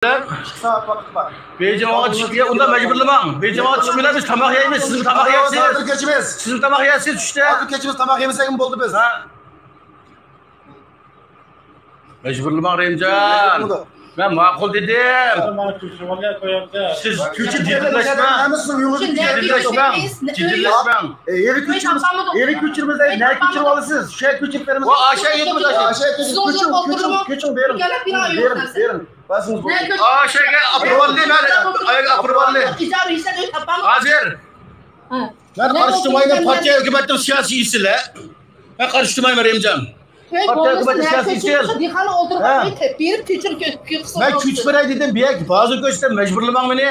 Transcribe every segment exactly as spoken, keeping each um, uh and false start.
ئىككى سائەت ۋاقىت بار. بېيجىڭغا چىقىپ، ئۇندا مەجبۇرلىماڭ. بېيجىڭغا چىقمىلا، بىز تاماق يەيمىز، سىزمۇ تاماق يەيسىز. ھازىر كېچىمىز. سىزمۇ تاماق يەيسىز چۈشتە. ھازىر كېچىمىز، تاماق يېمىسەكمۇ بولدى بىز. ھە. مەجبۇرلىماڭ، رەھىمجان. مەن ماقۇل دېدىم. سىز كۆچۈپ جىددىيلەشمەڭ. جىددىيلەشمەڭ. جىددىيلەشمەڭ. ئېرى كۆچۈرمىز، ئېرى كۆچۈرمىز، نە كۆچۈرۈپ ئالىسىز؟ شۇ يەرگە كۆچۈرۈپ بېرىمىز. ئاشا يېتىمىز، ئاشا. كۆچۈڭ، كۆچۈڭ، كۆچۈڭ، بېرىڭ. بېرىڭ، بېرىڭ. ئاشاگە ئاپىرىۋالدى، مەن ئاياغا ئاپىرىۋالدى. ھازىر. مەن قارشى تۇرمايمەن، پارتىيە ھۆكۈمەتنىڭ سىياسىي ئىشچىلە. مەن قارشى تۇرمايمەن، رەھىمجان. پارتىيە ھۆكۈمەتنىڭ سىياسىي ئىشچىلە. مەن كۈچ بېرەي دېدىم، بىيەك بازا كۆچتە مەجبۇرلىماڭ مېنى.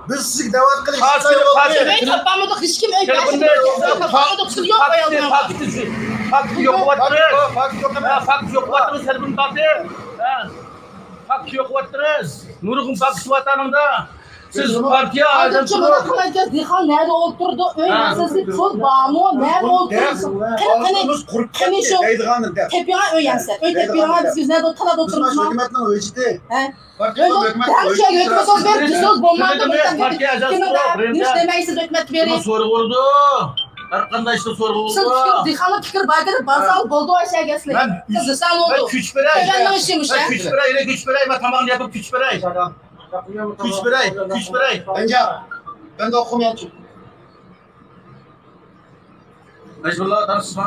بىز سىزگە دەۋەت قىلىش. پاكىتنى يوقىۋاتىمىز. پاكىتنى يوقىۋاتىمىز، تېلېفون تارتىپ. پاكىت يوقىۋاتىمىز. نۇرغۇن پاكىت بار ئانىڭدا. سىز پارتىيە ئادەم. ھازىرچە بۇنداق قىلايچۇ، دېھقان نەدە ئولتۇرىدۇ؟ ئۆي ھەسسىسى پۇل بارمۇ؟ نەدە ئولتۇرىدۇ؟ قېنى، قېنى، قېنى شۇ تېپىڭا ئۆي ھەسسە. ئۆي تېپىڭا، بىز نەدە تالادا ئولتۇرىمىزمۇ؟ ھە؟ ئۆي بولۇپ، ھەر شەي ھۆكۈمەت سۆز بېرىپ، سۆز بولمايدۇ. ھېچ دېمەيسىز ھۆكۈمەتكە بېرىپ. سورىغۇلىدۇ. ھەر قانداق ئىشتا سورىغۇلىدۇ. سىز پىكىر، دېھقانلار پىكىر بار دەپ بارساڭ بولدى ئاشۇ گەپلەر. سىز دېسەڭ بولدى. كۈچ بېرەي. كۈچ بېرەي، مەن تاماقنى يەپ كۈچ بېرەي. كۈچ بېرەي، كۈچ بېرەي. ئەنجان، مەن دە ئوقۇمىيەمچۇ. مەجبۇرلا تارتىسىما؟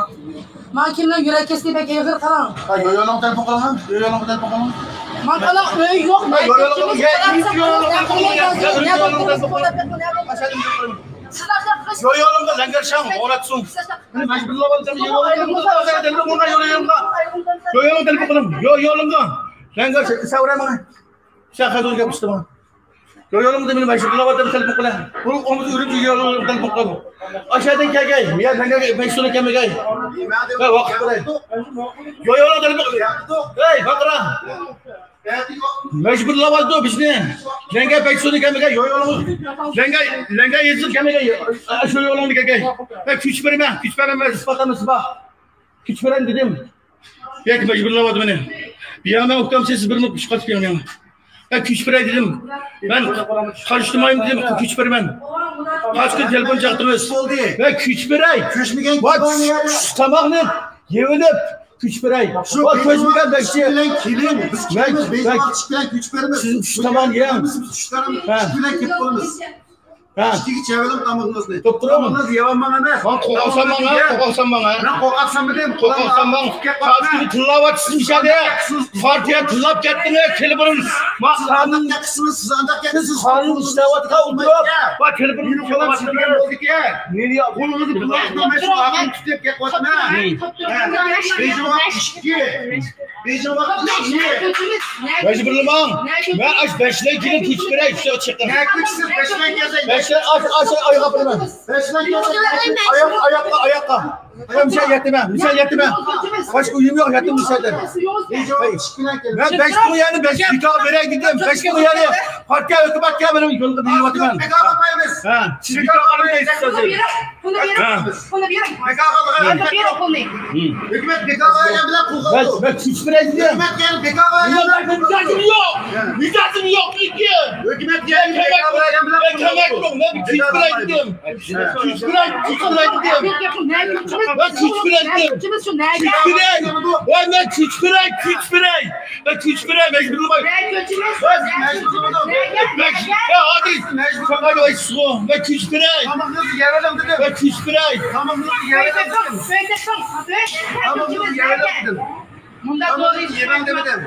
ماڭا كىمنىڭ يۈرەك كېسىلى بەك ئېغىر، قاراڭ. ھە، يويولۇڭغا تېلېفون قىلىڭ، يويولۇڭغا تېلېفون قىلىڭ. ماڭا قاراڭ، ئۆي يوق، مەن كېتىمىز. يويولۇڭغا لەڭگەر شاڭ ئوراتسۇن. مەجبۇرلا بولسام يويولۇڭغا تېلېفون قىلىڭ. يويولۇڭغا تېلېفون قىلىڭ. يويولۇڭغا لەڭگەر شاڭ سەۋرە ماڭا. شاخەت ئۆزگەرتىشتىمۇ؟ يو، يولۇڭدا مېنى مەشغۇل قىلىۋاتىدۇ تېلېفون بىلەن. بۇ ئومۇز ئۈرۈمچى يولۇڭدا تېلېفون قىلىۋاتىدۇ. ئاشۇدىن كەلگەي، يا مەن بەش سونا كەلمىگەي. ۋە ۋاقىت بېرەي. يو، يولۇڭدا تېلېفون قىلىۋاتىدۇ. ھەي، باقرا. مەجبۇرلاۋاتىدۇ بىزنى. لەڭگە بەش سونا كەلمىگەي، يو، يولۇڭ. لەڭگە، لەڭگە يېزىپ كەلمىگەي. شۇ يولۇڭدا كەلگەي. ۋە كۈچ بېرىمەن، كۈچ بېرىمەن، ئىسپات ئەمەس، ئىسپات. كۈچ بېرەي دېدىم. ياكى مەجبۇرلاۋاتىدۇ مېنى. بۇ يەردە مەن ئۇقتۇرسام، سىز بىر مىنۇت كۈچ قاتىپ بېرىڭ ماڭا. مەن كۈچ بېرەي دېدىم. مەن قارشى تۇرمايمەن دېدىم، كۈچ بېرىمەن. قاچ كۈن تېلېفون چاقتىڭىز. بولدى. مەن كۈچ بېرەي. كۈچمىگەن ۋاي، تاماقنى يېۋىلىپ، كۈچ بېرەي. شۇ ۋاي، كۆچمىگەن بەكچى. بىلەن كېلىڭ. بىز مەن، كۈچ بېرىمىز. مەن بىز كۈچ بىلەن كېلىپ بولىمىز. ھە. ئىچكىگە چەۋىلىڭ تامىقىڭىزنى. توپتۇرۇڭ. تامىقىڭىزنى يەۋالماڭ ئەمەس. ماڭا قورقاقسان ماڭا، قورقاقسان ماڭا. مەن قورقاقسان دېدىم. قورقاقسان ماڭا. تىللاۋاتىسىز مۇشۇ يەردە. پارتىيە تىللاپ كەتتىڭىز، تېلېفونۇم. قانۇن قىسمى سىز ئانداق گەپسىز. قانۇن ئىشلەۋاتقان ئولتۇرۇپ، ۋە تېلېفونۇم تىللاۋاتىسىز. قولىڭىزنى بۇلاپ تۇتۇپ كەتمەڭ. بېيجىڭ ۋاقىت ئىككى. مەجبۇرلىماڭ. مەن ئاش بەشلەن كېيىن كۈچ بېرەي، شۇ چىقىڭ. نە كۈچ سىز بەشلەن كەلسەڭ. بەشلەن ئاش، ئاش، ئاياق بېرىمەن. بەشلەن كەلسەڭ. ئاياق، ئاياققا، ئاياققا. مەن مۇشۇ يەتىمەن، مۇشۇ يەتىمەن. باشقا ئۆيۈم يوق، يەتىم مۇشۇ يەتىم. مەن بەش مىڭ يەنى بەش بىكارغا بېرەي دېدىم، بەش مىڭ يەنى پارتىيە ھۆكۈمەتكە مېنىڭ يولغا بېرىۋاتىمەن. ھە، سىز بىكارغا بېرەيسىز ھازىر. پۇلنى بېرىڭ، پۇلنى بېرىڭ. بىكارغا بېرىڭ پۇلنى. ھۆكۈمەت بىكارغا بەرگەن بىلەن پۇل قىلىدۇ. مەن كۈچ بىلەن دېدىم. ھۆكۈمەت يەنە بىكارغا بەرگەن بىلەن پۇل قىلىدۇ. مىجەزىم يوق، مىجەزىم يوق، مىجەزىم. مەن كۆمەك يوق، مەن كۆمەك يوق، مەن كۈچ بىلەن دېدىم. كۈچ بىلەن، كۈچ بىلەن دېدىم. مەن كۈچ بىلەن دېدىم. كۈچ بىلەن. ۋاي، مەن كۈچ بىلەن، كۈچ بىلەن. مەن كۈچ بىلەن، مەجبۇرلىماي. مەن، مەن، يا ھادىس، ساڭا ئېيتىشقۇ، مەن كۈچ بېرەي. تامىقىڭىزنى يەۋېلىڭ دېدىم. مەن كۈچ بېرەي. تامىقىڭىزنى يەۋېلىڭ دېدىم. تامىقىڭىزنى يەۋېلىڭ دېدىم. تامىقىڭىزنى يەۋېلىڭ دېمىدىم.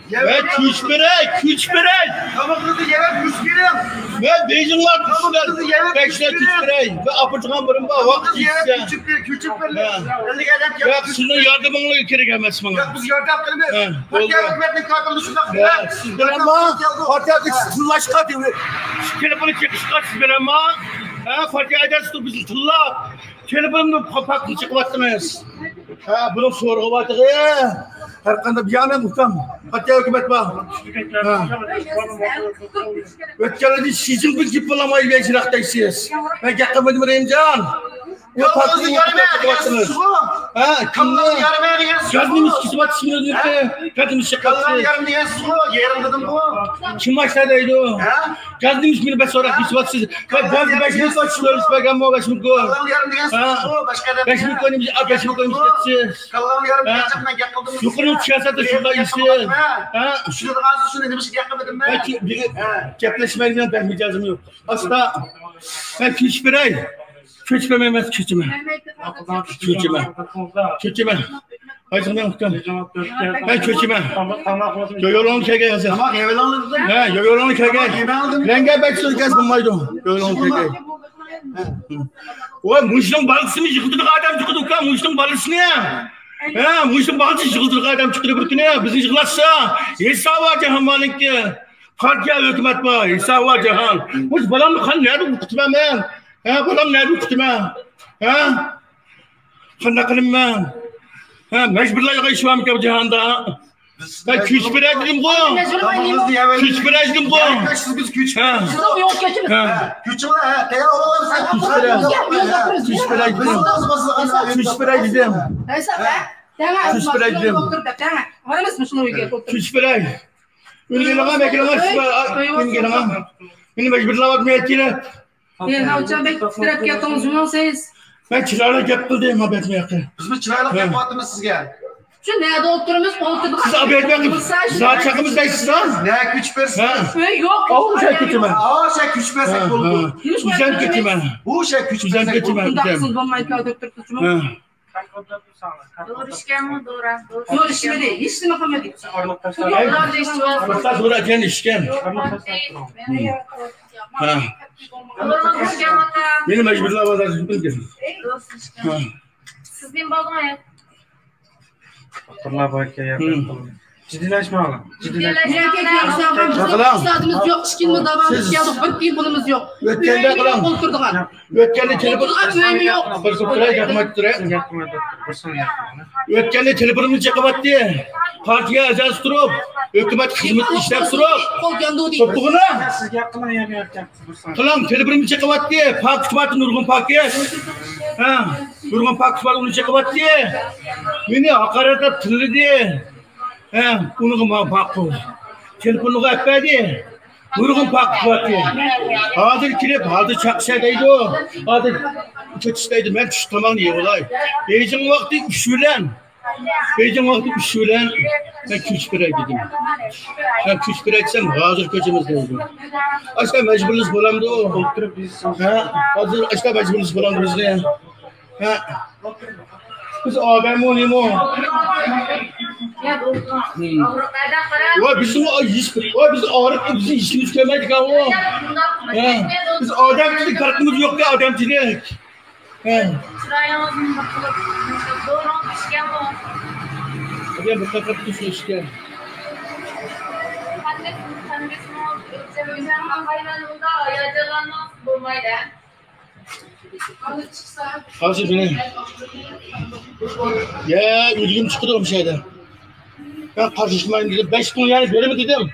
مەن كۈچ بېرەي، كۈچ بېرەي. تامىقىڭىزنى يەۋېلىڭ، كۈچ بېرىڭ. مەن بېيجىڭغا كۈچ بېرەي. بەشلەر كۈچ بېرەي. مەن ئاپىرىدىغان بىرىم بار، ۋاقىت يېتىشسە. كۈچ بېرىڭ، كۈچ بېرىڭ. ھە. ياق، سىزنىڭ ياردىمىڭلار كېرەك ئەمەس ماڭا. ياق، بىز ياردەم قىلىمىز. ھە، پارتىيە ھۆكۈمەتنىڭ كارتىنى شۇنداق. ياق، سىز بىلەنما پارتىيەگە تىللاشقا، تېلېفوننى چېقىشقا سىز بىلەنما؟ ھە، پارتىيە ئەزاسى بىزنى تىللاپ، تېلېفوننى پاكىتنى چېقىۋاتتىڭىز. ھە، بۇنى سورىغۇۋاتىغى. ھەر قانداق بىيانەن ئۇكام، پارتىيە ھۆكۈمەت بار. ھە. ئۆتكەنلەردە شى جىنپىڭ گېپى بولالمايدۇ، بەك يىراق دەيسىز. مەن گەپ قىلمىدىم، رەھىمجان. ئۇ پاكىتنى چېقىۋاتتىڭىز. ھە، كاللام يارىمى دېگەنسىز. گاز نېمىشقا كېسىۋاتىسىز مېنى؟ ھە؟ گاز نېمىشقا كاللام يارىمى دېگەنسىزغۇ، يېرىم دېدىمغۇ. كىم باشلا دەيدۇ؟ ھە؟ گاز نېمىشقا مېنى بەك سوراپ كېسىۋاتىسىز؟ ھە، گاز بەش مىڭ سوراپ بەرگەنمۇ بەش مىڭ كو. كاللام يارىمى دېگەنسىزغۇ، باشقا ئادەم. بەش مىڭ كو نېمىشقا، بەش مىڭ كو نېمىشقا كېتىسىز؟ كاللام يارىمى دېگەنسىز، مەن گەپ قىلدىم. يۇقىرى سىياسەتتە شۇنداق ئىشسىز. ھە؟ چۈشىنىدىغانسىز شۇنى نېمىشقا گەپ قىلمىدىم مەن؟ گەپلەشمەيدىغان بەك مىجەزىم يوق. ئاستا. مەن كۆچۈپ بېرەي. كۆچۈپ بەرمەيمەن، كۆچىمەن. كۆچىمەن. كۆچىمەن. ھايزىق مەن ئۇكام. مەن كۆچىمەن. يولۇڭ كەلگەي ھازىر. ھە، يولۇڭ كەلگەي. لەڭگە بەك سۆز گەز قىلمايدۇ. يولۇڭ كەلگەي. ۋاي، مۇشۇنىڭ بالىسىنى يىغلىتىدىغان ئادەم چىقىدۇ ئۇكام، مۇشۇنىڭ بالىسىنى. ھە، مۇشۇنىڭ بالىسىنى يىغلىتىدىغان ئادەم چىقىدۇ بىر كۈنى. بىزنى يىغلاتسا، ھېسابى بار جاھان بالىنىڭكى. پارتىيە، ھۆكۈمەت بار، ھېسابى بار جاھان. مۇشۇ بالامنى قان نەدە ئوقۇتىمەن مەن؟ ھە، بالامنى نەدە ئوقۇتىمەن؟ ھە؟ قانداق قىلىمەن؟ ھە، مەجبۇرلايدىغان ئىش بارمىكەن بۇ جاھاندا؟ مەن كۆچۈپ بېرەي دېدىمغۇ. كۆچۈپ بېرەي دېدىمغۇ. ھە. ھە. كۆچۈپ بېرەي. كۆچۈپ بېرەي دېدىم. كۆچۈپ بېرەي دېدىم. كۆچۈپ بېرەي دېدىم. كۆچۈپ بېرەي. ئۈنگىنىڭا، مەكىنىڭا، ئۈنگىنىڭا. مېنى مەجبۇرلاۋاتمايتتى. ئى، ناۋچان بەك تىترەپ كەتتىڭىز جۇمۇ سىز. مەن چىرايلىق گەپ قىلدىم، مۇھەببەتمۇ ياقى. بىزمۇ چىرايلىق گەپ قىلىۋاتىمىز سىزگە. شۇ نەدە ئولتۇرىمىز، ئولتۇردۇق. سىز ئابايەتمەن زات چاقىمىز دەيسىز ھە؟ نە كۆچۈپ بەرسىز؟ ئۆي يوق. ئاۋۇ شە كۆچىمەن. ئاۋۇ شە كۆچۈپ بەرسەك بولىدۇ. ئۈزەن كۆچىمەن. بۇ شە كۆچۈپ بەرسەك بولىدۇ. ئۇنداق قىلسىڭىز بولمايدۇ، دۆكتور تۇرسىمۇ. كۆرۈشكەنمۇ دورا؟ كۆرۈشمىدى، ھېچنېمە قىلمىدى. ئۇستاز بۇرا ئەكەن ئىشكەن. ھە. مېنى مەجبۇرلاپ ئازار. ھە. سىزدىن بالغان. جىددىيلەشمەڭلار. جىددىيلەشمەڭلار. ئىقتىسادىمىز يوق، ئىككى يىلمۇ داۋاملىشىپ كەلدۇق، بىر تىيىن پۇلىمىز يوق. ئۆتكەندە قىلىڭ. ئولتۇرىدىغان. ئۆتكەندە تېلېفون. ئۆيمۇ يوق. بىر سەكۈندە گەپ قىلماي تۇرۇڭ. ئۆتكەندە تېلېفونۇمنى چېقىۋەتتى. پارتىيە ئەزاسى تۇرۇپ، ھۆكۈمەت خىزمىتىدە ئىشلەپ تۇرۇپ. قوپتۇغۇنا. سىز گەپ قىلىڭ، يەنە گەپ قىلىڭ. تېلېفونۇمنى چېقىۋەتتى. پاكىت بار، نۇرغۇن پاكىت. ھە، نۇرغۇن پاكىت بار، ئۇنى چېقىۋەتتى. مېنى ھاقارەتلەپ تىللىدى. ھە، ئۇنىڭغا ما-، ماقۇل. تېلېفونغا ئەپ بەردى. نۇرغۇن پاكىت بارتى. ھازىر كېلىپ، ھازىر چاقچا دەيدۇ. ھازىر كېتىش دەيدۇ. مەن چۈش تاماقنى يەۋالاي. بېيجىڭ ۋاقتى ئۈچ بىلەن. بېيجىڭ ۋاقتى ئۈچ بىلەن مەن كۆچۈپ بېرەي دېدىم. مەن كۆچۈپ بېرەي دېسەم، ھازىر كۆچىمىز دەيدۇ. ئاشۇنداق مەجبۇرلىسا بولامدۇ؟ ھە؟ ھازىر ئاشۇنداق مەجبۇرلىسا بولامدۇ بىزنى؟ ھە؟ بىز ئادەممۇ نېمە؟ ۋاي بىزنىڭ ھېچ، ۋاي بىز ئارىپ، بىزنى ھېچكىم كۆرمەيدىكەنغۇ. ھە؟ بىز ئادەمچىلىك پەرقىمىز يوقكەن، ئادەمچىلىك. ھە. چىرايىڭىزنى بىر قىلىپ، دورىڭىز ئىچكەنغۇ. بۇ قېتىم تۇز ئىچكەن. قەندىسىنى، قەندىسىنى ئۆلچەم، ئۆلچەم، قايمەن ئۇندا ھاياجانلانماڭ، بولمايدۇ. ھازىر مېنى. يا، ئۆلگۈم چىقىدۇ مۇشۇ يەردە. مەن قارشى چىقمايمەن دېدىم. بەش مىڭ يەنە بېرىمەن دېدىم.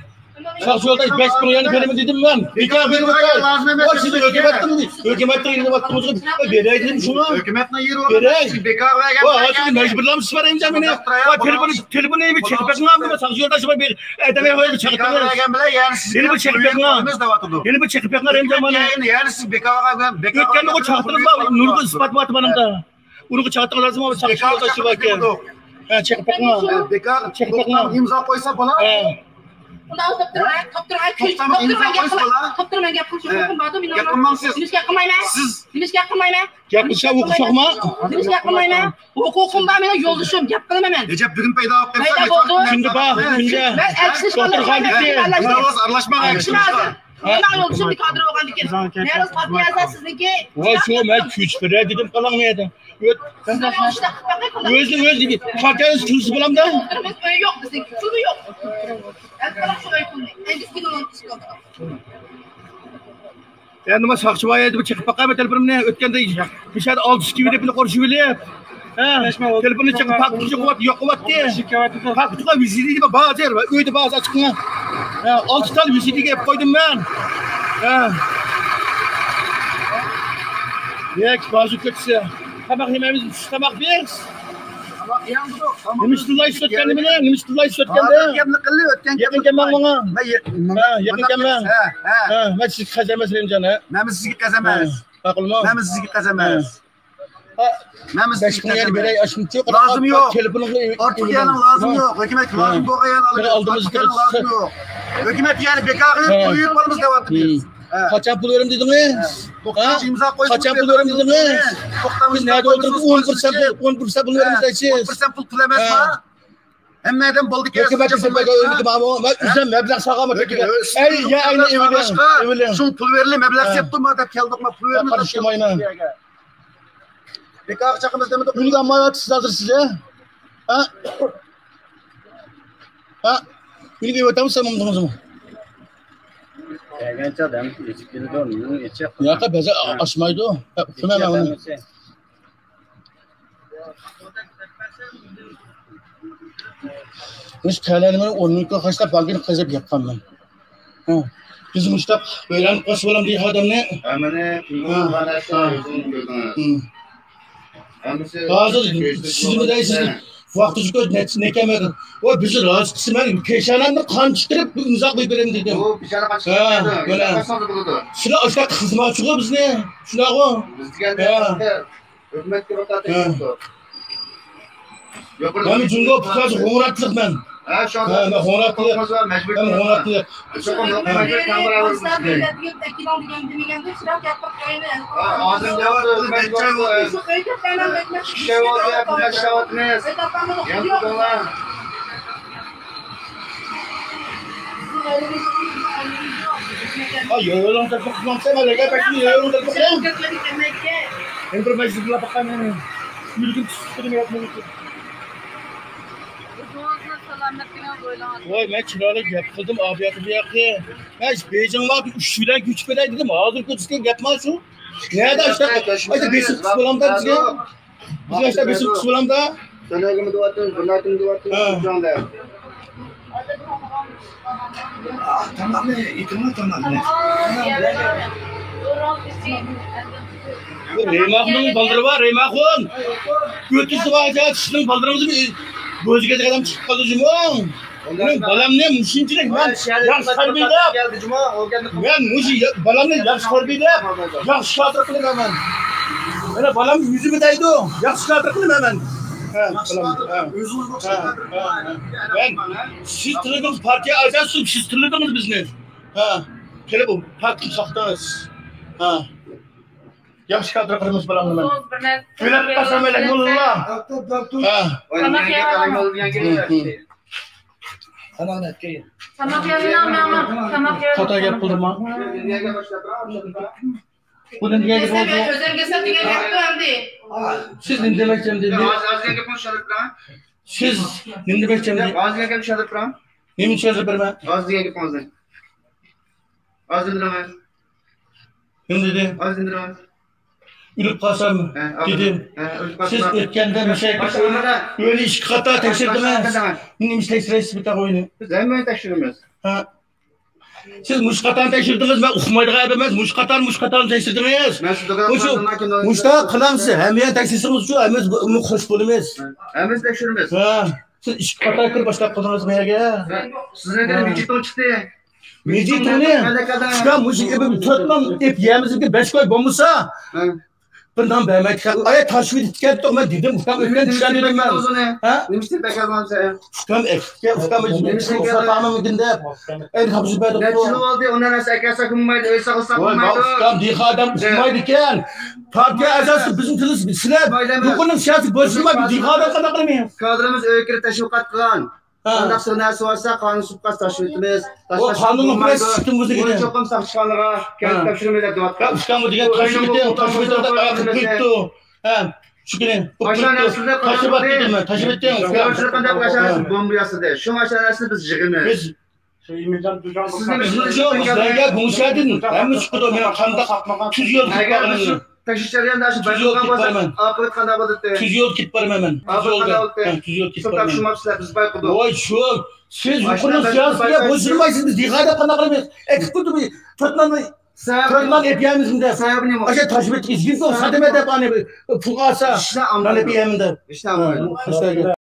ساقچى يولداش، بەش مىڭ يەنە بېرىمەن دېدىم مەن. بىكار بېرىۋاتقان. ۋاي، سىز ھۆكۈمەتنىڭ، ھۆكۈمەتنىڭ يېرىنى ئاتتىڭىزغۇ. بىراي دېدىم شۇڭا. ھۆكۈمەتنىڭ يېرى بېرەي. بىكار بەرگەن. ۋاي، ھازىر مەجبۇرلامسىز بېرەيمىز مېنى. ۋاي، تېلېفون، تېلېفون نېمە چېقىپ بېقىڭ، ساقچى يولداش، بىر ئادەم چېقىپ بېقىڭ. يەنە بىر چېقىپ بېقىڭ. يەنە بىر چېقىپ بېقىڭ، رەمزان مانا. يەنە سىز بىكار. ئۆتكەندە ئۇ چاقتىڭىز، نۇرغۇن ئىسپات بار مانا. ئۇنىڭغا چاقتىڭىز لازىم، ساقچى يولداش بار ئىكەن. ھە، چېقىپ بېقىڭ. بىكار، چېقىپ بېقىڭ. توختام ئىمزا قويسا بولا. ھە. توختام ئىمزا قويسا بولا. توختام ئىمزا قويسا بولا. نېمىشقا قىلمايمەن؟ سىز نېمىشقا قىلمايمەن؟ گەپ قىلسا ھوقۇق يوقمۇ؟ نېمىشقا قىلمايمەن؟ ھوقۇقۇم بار مېنىڭ، يولدىشىم، گەپ قىلىمەن مەن. رەجەپ، بۈگۈن پەيدا بولۇپ قالسا، پەيدا بولدى. كۈندە بار، كۈندە. مەن ئەلچىشىپ قالمايمەن. ئارىلاشماڭ، ئەلچىشىپ. مېنىڭ يولدىشىم كادىر بولغاندىكىن. نەرىز پارتىيەسى سىزنىڭكى. ۋاي، شۇ مەن كۆچۈپ بېرەي دېدىم، قالاڭ مۇ يەردە. ئۆت-، سىز ماڭا ئىشتاق قىلىپ بېقىڭ. ئۆزى، ئۆزى، پارتىيەنىڭ تىلسىز بولامدا؟ ئۆي يوق بىزنىڭكى، پۇلمۇ يوق. ئەمدى قاراڭ شۇ ئۆي پۇلنى. ئەمدى بىر ئون ئىككى يا، نېمە ساقچى بار ئىدى، بىر چېقىپ باقاي، بىر تېلېفونۇمنى. ئۆتكەندە مۇشۇ يەردە ئالتە ئىككى بىلەن بىللە قورشىۋېلىپ، ھە، تېلېفوننى چېقىپ، پاكىتى يوقىۋاتتى، يوقىۋاتتى. پاكىتىغا ۋىزىتى بار، ئۆيدە بار، ئاچىقىڭا. ھە، ئالتە تال ۋىزىتىگە ئېلىپ قويدۇم مەن. ھە. يەك بازۇ كۆتسە. تاماق يېمەيمىز، چۈش تاماق بىز. نېمە ئىشتىن ئىشلەتكەن نېمىنى؟ نېمە ئىشتىن ئىشلەتكەندە؟ ھازىر گەپنى قىلدى، ئۆتكەن يېقىن كەلمەڭ ماڭا. مەن يېقىن، ھە، يېقىن كەلمەڭ. ھە، ھە. مەن سىزگە قەسەم ئەمەس، رەھىمجان، ھە. مەن سىزگە قەسەم ئەمەس. ماقۇلمۇ؟ مەن سىزگە قەسەم ئەمەس. مەن سىزگە قەسەم ئەمەس. لازىم يوق. ئارتۇق يەرنىڭ لازىمى يوق. ھۆكۈمەتكە لازىم بولغان يەرنى ئالىدۇ. ئارتۇق يەرنىڭ لازىمى يوق. ھۆكۈمەتكە يەنە بىكارغا قويۇپ قالىمىز دەۋاتىمىز. قاچان پۇل بېرىمەن دېدىڭىز؟ توختاش ئىمزا قويۇپ، قاچان پۇل بېرىمەن دېدىڭىز؟ بىز نەدە ئولتۇردۇق؟ ئون پىرسەنت، ئون پىرسەنت پۇل بېرىمىز دەيسىز. ئون پىرسەنت پۇل، پۇل ئەمەسما؟ ھەممە ئادەم بولدى، كەلسە ھۆكۈمەت بىزگە بەرگەن ئۆينىڭكى بارمۇ؟ مەن ئۆزۈم مەبلەغ سالغان. ئەي، يا ئەينى ئېۋىلىڭ، ئېۋىلىڭ. شۇ پۇل بېرىلى، مەبلەغ سېلىپتۇ ما دەپ كەلدۇق، ما پۇل بېرىلى. قارشى تۇرمايمەن. بىكار چاقىمىز دېمىدۇق. ئۈنگە ئالمايۋاتىسىز ھازىر سىز، ھە؟ ھە؟ ھە؟ ئۈنگە ئېۋەتەمسىز سەن ئۇنىڭىزمۇ؟ كەلگەنچە ئادەم ئېچىپ كېلىدۇ، نېمىنى ئېچىپ؟ ياقا بەزى ئاچمايدۇ. ھە، ئۇقتۇم مەن ئۇنى. مۇشۇ قەلەمنى ئون مىڭ كوي خەجلەپ، بانكىنى قېزىپ ياپقانمەن. ھە. بىز مۇشتاق ئۆيلەرنى قوشۇپ ئالامدۇ ئادەمنى. ھەممىنى قىلغان نەرسە ئۆزىڭىز كۆردىڭىز. ھەممىسى ھازىر سىزمۇ دەيسىز، ۋاقتىسى كۆپ نەكەمەدىن. ۋە بىز رازى قىلسىمەن، پېشانەمنى قان چىقىرىپ، ئىمزا قويۇپ بېرەمەن دېدىم. بۇ پېشانە قان چىقىرىپ بېرىدۇ. ھە، مانا. سىلەر ئاشۇنداق خىزمەتچىغۇ بىزنى. شۇنداقغۇ؟ بىز دېگەندە ھۆكۈمەتكە ۋاكالىتەن كېلىدۇ. مەن جۇڭگو پۇقراسى، غوڭراتلىق مەن. ھە، مەن غوڭراتلىق. مەن غوڭراتلىق. ھا، يولۇڭ تېپىپ قىلمامسەن، مەن لەگەر بەكنى يولۇڭ تېپىپ قىلىڭ. مەن بىر مەجلىس بىلەن باققان مەن. يۈرگۈم چۈشۈپ تۇرۇم ياتمىدى. ئۆزىڭىزنىڭ سالامەتلىكىڭىز ئويلىنىڭ. ۋاي، مەن چىرايلىق گەپ قىلدىم، ئابىياتى بۇ ياقى. مەن بېيجىڭغا ئۈچ بىلەن كۆچۈپ كېلەي دېدىم، ھازىر كۆچۈشكەن گەپ مانا شۇ. نەدە ئاشتا، ئاشتا بېسىق قىس بولامدا بىزگە؟ بىزگە ئاشتا بېسىق قىس بولامدا؟ سەن ھەرگىمۇ دەۋاتىمىز، بۇنداق كىم دەۋاتىمىز، ھە. تاماقنى ئېتىڭلار، تاماقنى. رېماخنىڭ بالدۇرى بار، رېماخۇن. ئۆتۈش بار، چىشنىڭ بالدۇرىڭىزنى بۆزۈك ئادەم چىقىپ قالدى جۇمۇ. مېنىڭ بالامنى مۇشۇنچىلىك مەن ياخشى تەربىيەلەپ، مەن مۇشۇ يا-، بالامنى ياخشى تەربىيەلەپ، ياخشى خاتىرە قىلىمەن مەن. مانا بالام يۈزۈمگە دەيدۇ، ياخشى خاتىرە قىلىمەن مەن. ھە، بالام، ھە. ھە، ھە، ھە. مەن، سىز تىللىدىڭىز پارتىيە ئەزاسى، سىز تىللىدىڭىز بىزنى. ھە، كېلىپ بۇ پارتىيە ساختىڭىز. ھە. ياخشى خاتىرە قىلىمىز بالامنى مەن. تۆلەپ قالسام ئەلەك موللا. ھە. تاماق يەۋېلىڭ. تاماق يەۋېلىڭ، ماما. تاماق يەۋېلىڭ. خاتا گەپ قىلدىم ھە. بۇ نېمە دېگەن گەپ بولدى؟ سىز نېمە دېمەكچى ئەمدى؟ سىز نېمە دېمەكچى ئەمدى؟ نېمە چۈشەندۈرۈپ بېرىمەن؟ نېمە دېدى؟ نېمە دېدى؟ ئۆلۈپ قالسام دېدىم. سىز ئۆتكەندە مۇشەككە ئۆينى ئىككى قاتا تەكشۈردىڭىز. نېمە ئىش تەكشۈرەيسىز بىر تاغ ئۆينى؟ بىز ھەممىنى تەكشۈرىمىز. ھە. سىز مۇشۇ قاتارنى تەكشۈردىڭىز، مەن ئۇقمايدىغان ئادەم ئەمەس، مۇشۇ قاتارنى، مۇشۇ قاتارنى تەكشۈردىڭىز. مۇشۇ، مۇشۇنداق قىلامسىز، ھەممە يەرنى تەكشۈرسىڭىز شۇ، ھەممىمىز بۇ-، بۇ خۇش بولىمىز. ھەممىمىز تەكشۈرىمىز. ھە. سىز ئىككى قاتار كىرىپ باشلاپ قالدىڭىز بۇ يەرگە. سىزنىڭ مىجىتۇڭ چىقتى. مىجىتۇڭنى ئۇكام مۇشۇ ئېپىم تۆت مىڭ ئېپ يەمىزىمكى بەش كوي بولمىسا، بىر نان بەرمەيدىكەن. ئايا تاشۋىدى كەتتۇق، مەن دېدىم، ئۇكام ئۆتكەن چۈشەندۈردۈم مەن. ھە؟ نېمە ئۈچۈن بەك يازغانسەن؟ ئۇكام ئەكتىكەن، ئۇكام ئۆزى ساتامىمىكىن دەپ. ئەي تاپشۇرۇپ بەردۇق. نەچچە يىل بولدى، ئۇنى نەرسە ئەكەلسەك بولمايدۇ، ئۆي ساقلىساق بولمايدۇ. ئۇكام دېھقان ئادەم ئۇقمايدىكەن. پارتىيە ئەزاسى بىزنىڭ تىلىمىز سىلەر يۇقىرىنىڭ سىياسىي بوشلۇقى بىر دېھقان ئادەم قانداق قىلىمىز؟ كادىرىمىز ئۆيگە كىرىپ تەشۋىقات قىلغان. قانداق سىر نەرسە بارسا قانۇن سۇپقاس تاشلىۋېتىمىز. ئۇ قانۇننىڭ بىرەر سۈتۈن بولسا كېرەك. چوقۇم ساقچىخانىغا كەلتۈرۈپ تاپشۇرىمىز دەپ دەۋاتقان. ئۇكام بۇ دېگەن تاشلىۋېتىڭ، تاشلىۋېتىڭ دەپ ئاياققا قويۇپتۇ. ھە، شۇ كۈنى قويۇپتۇ. تاشلىۋەت دېدىم مەن، تاشلىۋېتىڭ. بومبا ياسىدى. شۇ ماشىنا نەرسىنى بىز يىغىمىز. بىز شۇ، بىز بەرگەن بۇ شەھەردىن ھەممە چىقىدۇ. مېنىڭ قانداق تۈز يول كېتىپ بارغىنىمنى. تەكشۈرۈش جەريانىدا شۇ تۈز يول كېتىپ بارىمەن. ئاقىۋەت قانداق بولدى؟ تۈز يول كېتىپ بارىمەن مەن. تۈز يولدا. ھە، تۈز يول كېتىپ بارىمەن. ۋاي شۇ، سىز يۇقىرىنىڭ سىياسىتىگە بويسۇنمايسىز، بىز دېھقان ئادەم قانداق قىلىمىز؟ ئەكىپ قويدۇم، تۆت ناننى سەۋەبى تۆت نان ئېلىپ يەيمىزمۇ دەپ. سەۋەبى نېمە؟ ئاشۇ تاشبېتى ئىزگىنكى ساتىمەن دەپ ئانى پۇل ئالسا، نان ئېلىپ يەيمەن دەپ. ھېچ نېمە.